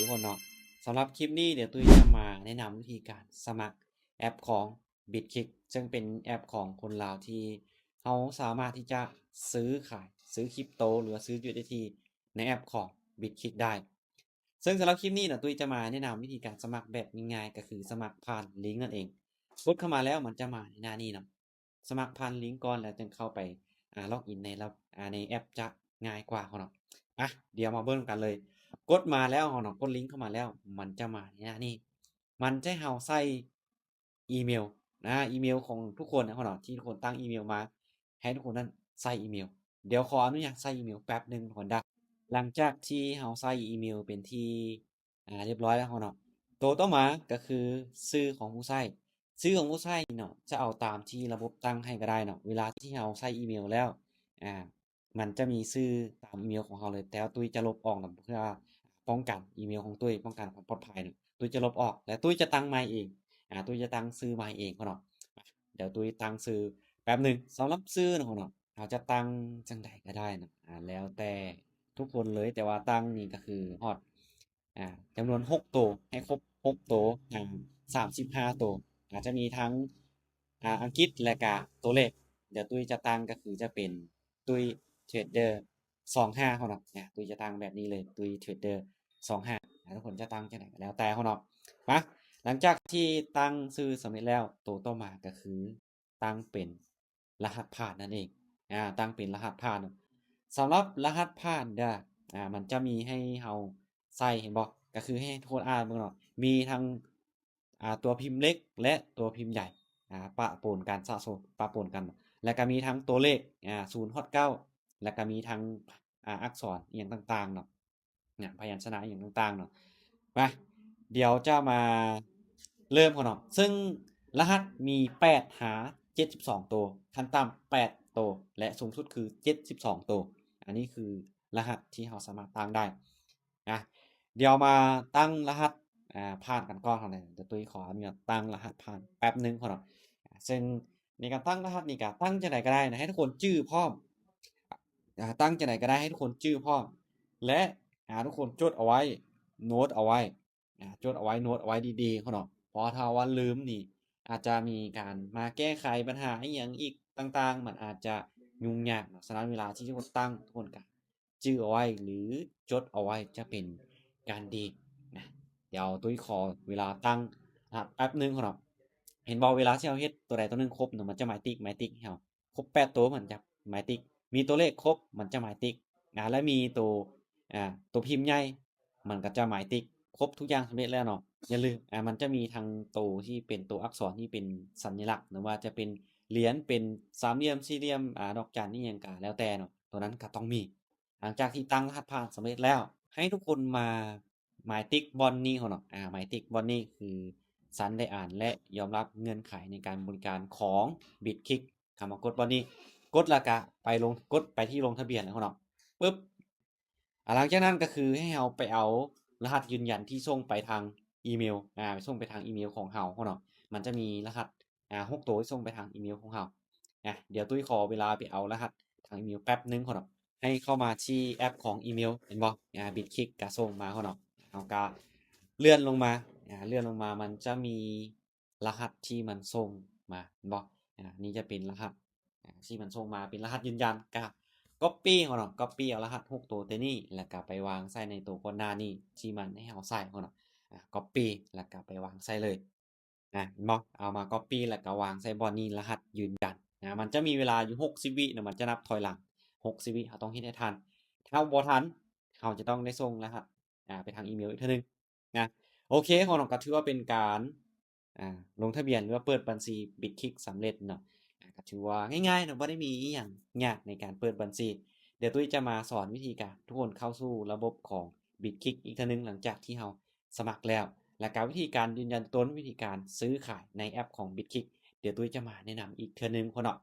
ທຸກຄົນເນາະ. ສຳລັບຄລິບນີ້ ດຽວຕຸ້ຍຈະມາແນະນຳວິທີການສະໝັກແອັບຂອງ Bitkick ເຊິ່ງເປັນແອັບຂອງຄົນລາວທີ່ເຮົາສາມາດທີ່ຈະຊື້ຂາຍ ຊື້ຄຣິບໂຕ ຫຼືວ່າຊື້ USDT ໃນແອັບຂອງ Bitkick ໄດ້. ເຊິ່ງສຳລັບຄລິບນີ້ເນາະ ຕຸ້ຍຈະມາແນະນຳວິທີການສະໝັກແບບງ່າຍໆ ກໍຄືສະໝັກຜ່ານລິງນັ້ນເອງ. ກົດເຂົ້າມາແລ້ວມັນຈະມາໃນໜ້ານີ້ເນາະ. ສະໝັກຜ່ານລິງກ່ອນ ແລ້ວຈຶ່ງເຂົ້າໄປ ອາ login ໃນລະ ອາ ໃນແອັບຈະງ່າຍກວ່າເນາະ. ອາ ດຽວມາເບິ່ງນຳກັນເລີຍ. ກົດມາແລ້ວເນາະ ກົດລິງເຂົ້າມາແລ້ວ ມັນຈະມາໃນໜ້ານີ້. ມັນຈະໃຫ້ເຮົາໃສ່ອີເມວ ອາ ອີເມວຂອງທຸກຄົນເນາະ ທີ່ທຸກຄົນຕັ້ງອີເມວມາ ໃຫ້ທຸກຄົນນັ້ນໃສ່ອີເມວ. ດຽວຂໍອະນຸຍາດໃສ່ອີເມວແປັບໜຶ່ງກ່ອນເດີ້. ຫຼັງຈາກທີ່ເຮົາໃສ່ອີເມວເປັນທີ່ ອາ ຮຽບຮ້ອຍແລ້ວເນາະ ໂຕຕໍ່ມາກໍຄືຊື່ຂອງຜູ້ໃຊ້. ຊື່ຂອງຜູ້ໃຊ້ນີ້ເນາະ ຈະເອົາຕາມທີ່ລະບົບຕັ້ງໃຫ້ກໍໄດ້ເນາະ. ເວລາທີ່ເຮົາໃສ່ອີເມວແລ້ວ ອາ ມັນຈະມີຊື່ຕາມອີເມວຂອງເຮົາເລີຍ, ແຕ່ວ່າຕຸ້ຍຈະລົບອອກນຳ ເພື່ອປ້ອງກັນອີເມວຂອງຕຸ້ຍ, ປ້ອງກັນຄວາມປອດໄພເນາະ. ຕຸ້ຍຈະລົບອອກ ແລະ ຕຸ້ຍຈະຕັ້ງໃໝ່ເອງ. ອາ ຕຸ້ຍຈະຕັ້ງຊື່ໃໝ່ເອງເນາະ. ດຽວຕຸ້ຍຕັ້ງຊື່ແປັບໜຶ່ງ. ສຳລັບຊື່ເນາະ ເຮົາຈະຕັ້ງຈັ່ງໃດກໍໄດ້ເນາະ ອາ ແລ້ວແຕ່ທຸກຄົນເລີຍ, ແຕ່ວ່າຕັ້ງນີ້ກໍຄືຮອດ ອາ ຈຳນວນຫົກໂຕ ໃຫ້ຄົບຫົກໂຕ ອາ ສາມສິບຫ້າໂຕ. ອາດຈະມີທັງ ອາ ອັງກິດ ແລະກະຕົວເລກ. ດຽວຕຸ້ຍຈະຕັ້ງກໍຄືຈະເປັນຕຸ້ຍເທຣດເດີສອງຫ້າເນາະ. ອາ ຕຸ້ຍຈະຕັ້ງແບບນີ້ເລີຍ ຕຸ້ຍເທຣດເດີສອງຫ້າ. ອາ ທຸກຄົນຈະຕັ້ງຈັ່ງໃດກໍແລ້ວແຕ່ເນາະ. ມາ ຫຼັງຈາກທີ່ຕັ້ງຊື່ສຳເລັດແລ້ວ ໂຕຕໍ່ມາກໍຄື ຕັ້ງເປັນລະຫັດຜ່ານນັ້ນເອງ. ອາ ຕັ້ງເປັນລະຫັດຜ່ານ. ສຳລັບລະຫັດຜ່ານເດີ້ ອາ ມັນຈະມີໃຫ້ເຮົາໃສ່ ເຫັນບໍ່? ກໍຄືໃຫ້ທຸກຄົນອ່ານເບິ່ງເນາະ ມີທັງ ອາ ຕົວພິມເລັກ ແລະ ຕົວພິມໃຫຍ່ ອາ ປະປົນກັນ ສະສົມປະປົນກັນ ແລະ ກໍມີທັງຕົວເລກ ອາ ສູນຮອດເກົ້າ ແລະ ກໍມີທັງ ອາ ອັກສອນອີ່ຫຍັງຕ່າງໆເນາະ. ນະ ພະຍັນຊະນະອີ່ຫຍັງຕ່າງໆເນາະ. ມາ ດຽວຈະມາເລີ່ມເນາະ. ເຊິ່ງລະຫັດມີແປດຫາເຈັດສິບສອງໂຕ, ຂັ້ນຕ່ຳແປດໂຕ ແລະ ສູງສຸດຄືເຈັດສິບສອງໂຕ. ອັນນີ້ຄືລະຫັດທີ່ເຮົາສາມາດຕັ້ງໄດ້. ນະ ດຽວມາຕັ້ງລະຫັດ ອາ ຜ່ານກັນກ່ອນເນາະ. ດຽວຕຸ້ຍຂໍອະນຸຍາດຕັ້ງລະຫັດຜ່ານແປັບໜຶ່ງເນາະ. ເຊິ່ງໃນການຕັ້ງລະຫັດນີ້ກະຕັ້ງຈັ່ງໃດກໍໄດ້ນະ ໃຫ້ທຸກຄົນຈື່ພ້ອມ. ອາ ຕັ້ງຈັ່ງໃດກໍໄດ້ ໃຫ້ທຸກຄົນຈື່ພ້ອມ ແລະ ອາ ທຸກຄົນຈົດເອົາໄວ້ ໂນດເອົາໄວ້ ອາ ຈົດເອົາໄວ້ ໂນດເອົາໄວ້ດີໆເນາະ. ເພາະວ່າຖ້າວ່າລືມນີ້ ອາດຈະມີການມາແກ້ໄຂບັນຫາອີ່ຫຍັງອີກຕ່າງໆ ມັນອາດຈະຫຍຸ້ງຍາກເນາະ. ສະນັ້ນເວລາທີ່ທຸກຄົນຕັ້ງ ທຸກຄົນກະຈື່ເອົາໄວ້ ຫຼື ຈົດເອົາໄວ້ຈະເປັນການດີນະ. ດຽວຕຸ້ຍຂໍເວລາຕັ້ງລະຫັດແປັບໜຶ່ງເນາະ. ເຫັນບໍ່? ເວລາທີ່ເຮົາເຮັດຕົວໃດຕົວໜຶ່ງຄົບເນາະ ມັນຈະໝາຍຕິກ ໝາຍຕິກໃຫ້ເຮົາ. ຄົບແປດໂຕ ມັນຈະໝາຍຕິກ ມີຕົວເລກຄົບ ມັນຈະໝາຍຕິກ ອາ ແລະ ມີໂຕ ອາ ໂຕພິມໃຫຍ່ ມັນກໍຈະໝາຍຕິກ. ຄົບທຸກຢ່າງສຳເລັດແລ້ວເນາະ ຢ່າລືມ ອາ ມັນຈະມີທັງໂຕທີ່ເປັນໂຕອັກສອນທີ່ເປັນສັນຍະລັກ ຫຼືວ່າຈະເປັນຫຼຽນ ເປັນສາມຫຼ່ຽມ ສີ່ຫຼ່ຽມ ອາ ດອກຈັນ ອີ່ຫຍັງກໍແລ້ວແຕ່ເນາະ ໂຕນັ້ນກໍຕ້ອງມີ. ຫຼັງຈາກທີ່ຕັ້ງລະຫັດຜ່ານສຳເລັດແລ້ວ ໃຫ້ທຸກຄົນມາ ໝາຍຕິກບ່ອນນີ້ເນາະ. ອາ ໝາຍຕິກບ່ອນນີ້ຄືສັນໄດ້ອ່ານ ແລະ ຍອມຮັບເງື່ອນໄຂໃນການບໍລິການຂອງ Bitkick. ເຂົ້າມາກົດບ່ອນນີ້ ກົດແລ້ວກະໄປລົງ ກົດໄປທີ່ລົງທະບຽນເນາະ ປຶບ. ອາ ຫຼັງຈາກນັ້ນກໍຄືໃຫ້ເຮົາໄປເອົາລະຫັດຢືນຢັນທີ່ສົ່ງໄປທາງອີເມວ ອາ ໄປສົ່ງໄປທາງອີເມວຂອງເຮົາເນາະ. ມັນຈະມີລະຫັດ ອາ ຫົກໂຕທີ່ສົ່ງໄປທາງອີເມວຂອງເຮົາ. ອາ ດຽວຕຸ້ຍຂໍເວລາໄປເອົາລະຫັດທາງອີເມວແປັບໜຶ່ງເນາະ. ໃຫ້ເຂົ້າມາທີ່ແອັບຂອງອີເມວ ເຫັນບໍ່? ອາ Bitkick ກະສົ່ງມາເນາະ. ເຮົາກະເລື່ອນລົງມາ ອາ ເລື່ອນລົງມາ ມັນຈະມີລະຫັດທີ່ມັນສົ່ງມາ ເຫັນບໍ່? ອາ ນີ້ຈະເປັນລະຫັດ ອາ ທີ່ມັນສົ່ງມາ ເປັນລະຫັດຢືນຢັນ. ກະ copy ເນາະ copy ເອົາລະຫັດຫົກໂຕໂຕນີ້ ແລ້ວກະໄປວາງໃສ່ໃນໂຕກ່ອນໜ້ານີ້ທີ່ມັນໃຫ້ເຮົາໃສ່ເນາະ. ອາ copy ແລ້ວກະໄປວາງໃສ່ເລີຍ. ນະ ເຫັນບໍ່? ເອົາມາ copy ແລ້ວກໍວາງໃສ່ບ່ອນນີ້ ລະຫັດຢືນຢັນນະ. ມັນຈະມີເວລາຢູ່ຫົກສິບວິນະ ມັນຈະນັບຖອຍຫຼັງຫົກສິບວິ ເຮົາຕ້ອງເຮັດໃຫ້ທັນ. ຖ້າບໍ່ທັນ ເຮົາຈະຕ້ອງໄດ້ສົ່ງລະຫັດ ອາ ໄປທາງອີເມວອີກເທື່ອໜຶ່ງນະ. ໂອເຄເນາະ ກໍຖືວ່າເປັນການ ອາ ລົງທະບຽນ ຫຼືວ່າເປີດບັນຊີ Bitkick ສຳເລັດເນາະ. ອາ ກໍຖືວ່າງ່າຍໆເນາະ ບໍ່ໄດ້ມີອີ່ຫຍັງຍາກໃນການເປີດບັນຊີ. ດຽວຕຸ້ຍຈະມາສອນວິທີການທຸກຄົນເຂົ້າສູ່ລະບົບຂອງ Bitkick ອີກເທື່ອໜຶ່ງ ຫຼັງຈາກທີ່ເຮົາ ສະໝັກແລ້ວ ແລ້ວກະວິທີການຢືນຢັນຕົວຕົນ ວິທີການຊື້ຂາຍໃນແອັບຂອງ Bitkick ດຽວຕຸ້ຍຈະມາແນະນຳອີກເທື່ອໜຶ່ງເນາະ.